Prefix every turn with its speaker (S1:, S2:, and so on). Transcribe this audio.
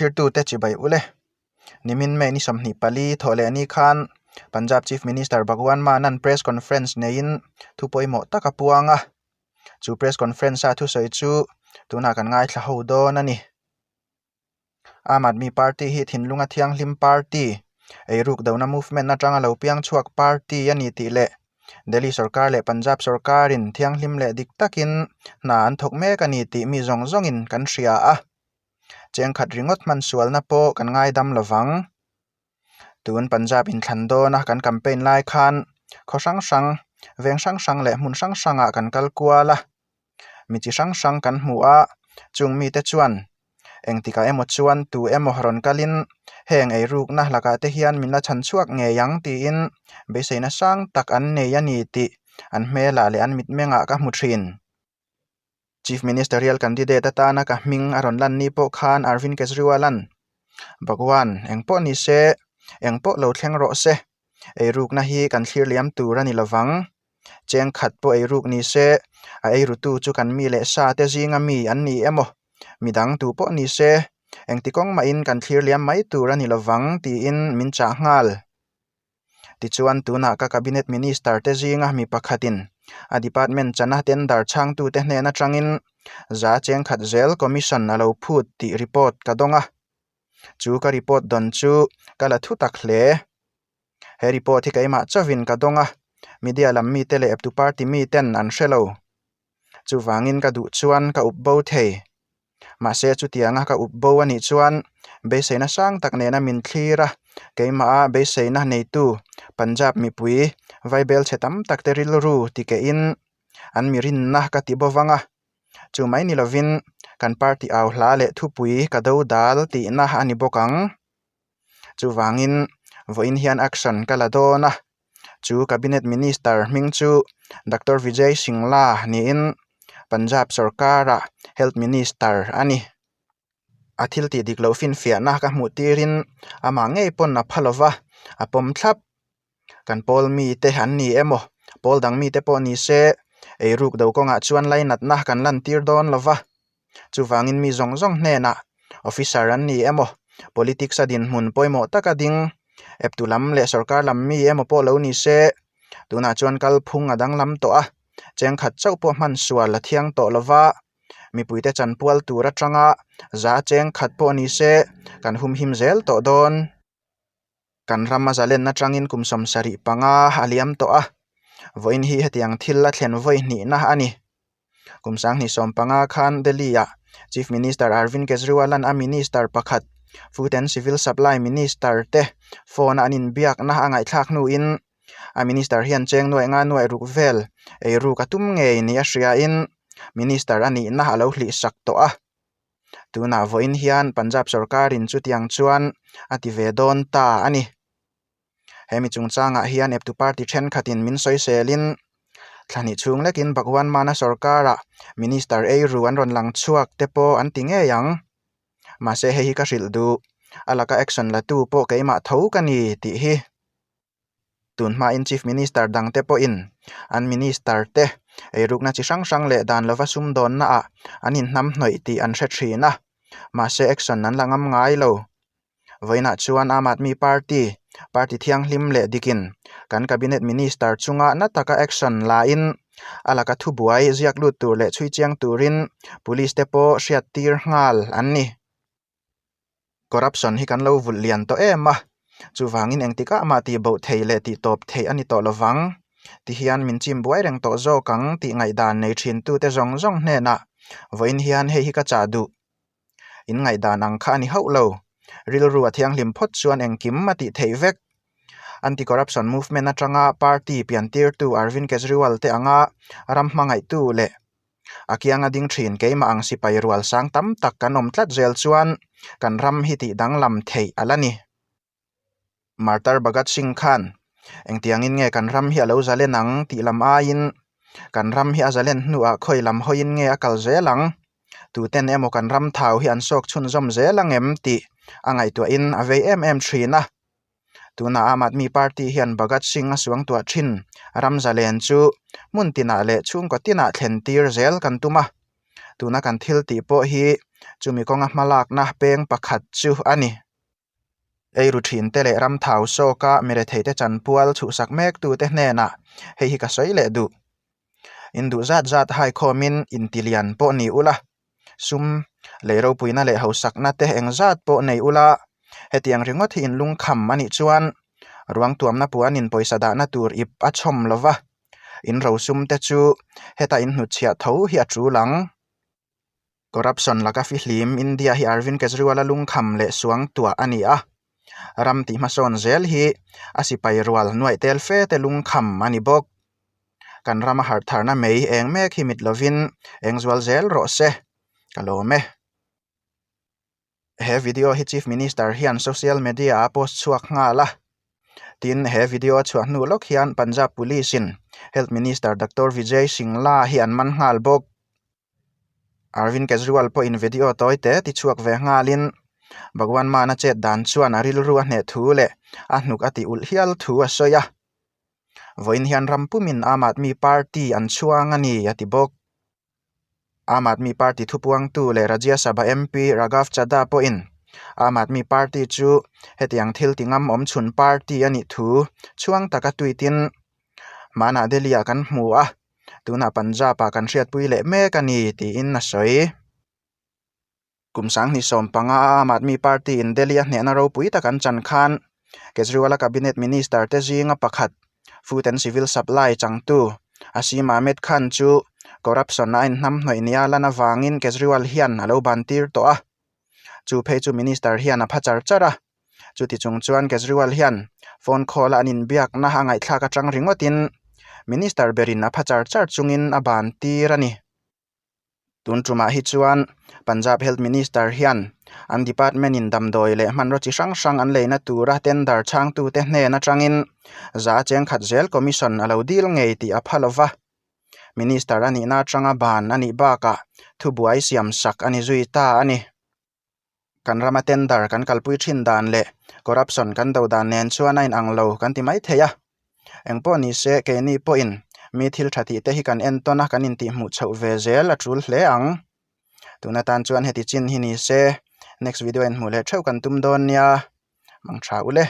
S1: Thlirtute chibai ule. Nimin May ni 24 thawh leh ni khan Punjab Chief Minister Bhagwan Mann-a'n press conference neiin thu pawimawh tak a puang a. Chu press conference-a thusawi chu tunah kan ngaithla ho dawn a ni. Aam Aadmi Party hi thinlunga thianghlim party, eiruk dona movement atanga lo piang chhuak party a ni tih leh Delhi sorkar leh Punjab sorkarin thianghlim leh dik takin hna an thawk mek a ni tih mi zawng zawngin kan hria a. Chengkhat ringawt hman sualna pawh kan ngaidam lo vang. Tun Punjab inthlan dawna kan campaign lai khan khaw hrang hrang, veng hrang hrang leh hmun hrang hrangah kan kal kual a. Mi chi hrang hrang kan hmu a, chung mite chuan engtikah emaw chuan tu emaw rawn kalin heng eirukna lakah te hian min la chhan chhuak ngei ang tiin beiseina sang tak an nei a ni tih an hmelah leh an mitmengah ka hmu thin. Chief Ministerial candidate atana ka hming a rawn lan ni pawh khan Arvind Kejriwal-a'n Bhagwan eng pawh ni se, eng pawh lo thleng rawh se, eirukna hi kan thlir liam tur a ni lovang. Cheng khat pawh eiruk ni se, a eirutu chu kan mi leh sa te zinga mi an ni emaw, midang tu pawh ni se, engti kawng mahin kan thlir liam mai tur a ni lovang tiin min chah nghal. Tichuan tunah ka Cabinet Minister te zinga mi pakhatin a department chana tender chhangtute hnen atangin za cheng khat zel commission a lo phut tih report ka dawng a. Chu ka report dawn chu ka la thu tak hle. He report hi keimah chauhin ka dawng a, media lam mite leh eptu party miten an hre lo. Chuvangin ka duh chuan ka up bo thei. Mahse chutianga ka up bo a nih chuan beiseina sang tak nena min thlir a, keimaha beiseina neitu Punjab mipui vaibel chhe tam tak te rilru tikehin an mi rinna ka ti bawvang a. Chu mai ni lovin kan party au hla leh thupui ka do dal tihna a ni bawk ang. Chuvangin vawiin hian action ka la dawn a, chu Cabinet Minister hming chu Doctor Vijay Singla niin Punjab sorkara Health Minister a ni. A thil tih dik loh finfiahna ka hmuh tirin amah ngei pawn a pha lova, a pawm thlap. Kan pawl mite an ni emaw, pawl dang mite pawh ni se, eiruk do kawngah chuan lainatna kan lantir dawn lova. Chuvangin mi zawng zawng hnenah officer an ni emaw, politics a dinhmun pawimawh taka ding, eptu lam leh sorkar lam mi emaw pawh lo ni se, tunah chuan kalphung a danglam tawh a, chengkhat chauh pawh hman sual a thiang tawh lova, mipuite chanpual tur atanga za chengkhat pawh ni se kan humhim zel tawh dawn. Kan rama zalenna atangin kum 75 a liam tawh a, vawiin hi hetiang thil a thlen vawi hnihna a ni. Kum 2015 khan Delhi-ah Chief Minister Arvind Kejriwal-a'n a minister pakhat, Food and Civil Supply Minister te phone-a an inbiakna a ngaihthlak hnuin a minister hian cheng nuaih nga nuaih ruk vel eiruk a tum ngei ni a hriain minister a nihna a lo hlihsak tawh a. Tunah vawiin hian Punjab sorkarin chutiang chuan a ti ve dawn ta a ni. He mi chungchangah hian eptu party thenkhatin min sawiselin thla hnih chhung lekin Bhagwan Mana sorkarah minister eiru an rawn lang chhuak te pawh an ti ngei ang. Mahse hei hi ka hrilh duh, a laka action latu pawh keimah tho ka ni tih hi. Tun hmain Chief Minister dangte pawhin an Minister te eirukna chi hrang hrang leh dan lova sumdawnnaah an inhnamhnawih tih an hre thin a, mahse action an la ngam ngai lo. Vawiinah chuan Aam Aadmi Party, party thianghlim leh dikin kan Cabinet Minister chunga na taka action lain a laka thubuai ziak lut tur leh chhui chiang turin Police te pawh hriattir nghal an ni. Corruption hi kan lo vulh lian tawh em a, chuvangin engtikah mah tih boh thei leh tih tawp theih a ni tawh lovang. Tihian min chim buai reng tawh zawk ang tih ngaihdan nei thintute zawng zawng hnenah vawiin hian hei hi ka chah duh. In ngaihdan ang kha a ni hauh lo. Rilru a thianghlim phawt chuan engkim a tih theih vek. Anti-corruption movement atanga party piantirtu Arvind Kejriwal te anga ram hmangaihtu leh A kianga ding thin keimah ang sipai rual sang tam tak kan awm tlat zel chuan kan ram hi tih danglam theih a la ni. Martar Bhagat Singh khan engtiangin nge kan ram hi a lo zalen ang tih lam aiin kan ram hi a zalen hnuah khawi lam hawiin nge a kal zel ang, tuten emaw kan ram thau hi an sawk chhunzawm zel ang em tih a ngaihtuahin a vei em em thin a. Tunah Aam Aadmi Party hian Bhagat Singh a suangtuah thin ram zalen chu hmun tinah leh chhungkaw tinah thlen tir zel kan tum a. Tuna kan thil tih pawh hi chumi kawnga hmalakna peng pakhat chu a ni. Eiru thinte leh ram thau sawka miretheite chanpual chhuhsak mektute hnenah hei hi ka sawi leh duh. In duh zat zat haikhawmin intilian pawh ni ula, sum lei ropuina leh hausakna te eng zat pawh nei ula, hetiang ringawt hi in lungkham a nih chuan ruang tuamna puanin pawisa dahna tur ip a chhawm lova, in rosum te chu heta in hnutchhiah tho hi a tul ang. Corruption laka fihlim India hi Arvind Kejriwal-a lungkham leh suang tuah a ni a, ram tih hmasawn zel hi a sipai rual nuaih tel fe te lungkham a ni bawk. Kan rama harh tharna mei eng mek hi mit lovin eng zual zel rawh se, ka lawm e. He video hi Chief Minister hian social media a post chhuak nghal a. Tin, he video a chhuah hnu lawk hian Punjab Police in Health Minister Doctor Vijay Singla hi an man nghal bawk. Arvind Kejriwal pawhin video tawi te ti chhuak ve nghalin Bhagwan Mann a chet dan chuan a rilru a hneh thu leh a hnuk a tih ulh hial thu a sawi a. Vawiin hian ram pumin Aam Aadmi Party an chhuang a ni a ti bawk. Aam Aadmi Party thupuangtu leh Rajya Sabha MP Raghav Chadha pawhin Aam Aadmi Party chu hetiang thil ti ngam awm chhun party a nih thu chhuang taka tweet-in hmanah Delhi-ah kan hmu a, tunah Punjab-ah kan hriatpui leh mek a ni tiin a sawi. Kum sanghnih 15 a Aam Aadmi Party in Delhi a hnehna ropui tak an chan khan Kejriwal-a cabinet minister te zinga pakhat Food and Civil Supply changtu Asim Ahmed Khan chu corruption a inhnamhnawih nia lan avangin Kejriwal hian a lo ban tir tawh a. Chu phei chu minister hian a pha char char a. Chuti chung chuan Kejriwal hian phone call a an inbiakna a ngaihthlak atang ringawtin minister berin a pha char char chungin a ban tir a ni. Tun tumah hi chuan Punjab Health Minister hian an department in damdawi leh hmanraw chi hrang hrang an leina tura tender chhangtute hnen atangin za cheng khat zel commission a lo dil ngei tih a pha lova. Minister a nihna atanga ban a nih bakah thubuai siam sak a ni zui ta a ni. Kan rama tender kan kalpui thin dan leh corruption kan do dan nen chuan a inang lo kan ti mai thei a. Engpawh ni se keini pawhin mi thil tha tih te hi kan entawn a, kan intihhmuh chhoh ve zel a tul hle ang. Tun atan chuan heti chin hi ni se next video inhmuh leh theuh kan tum dawn nia. Mang tha ule.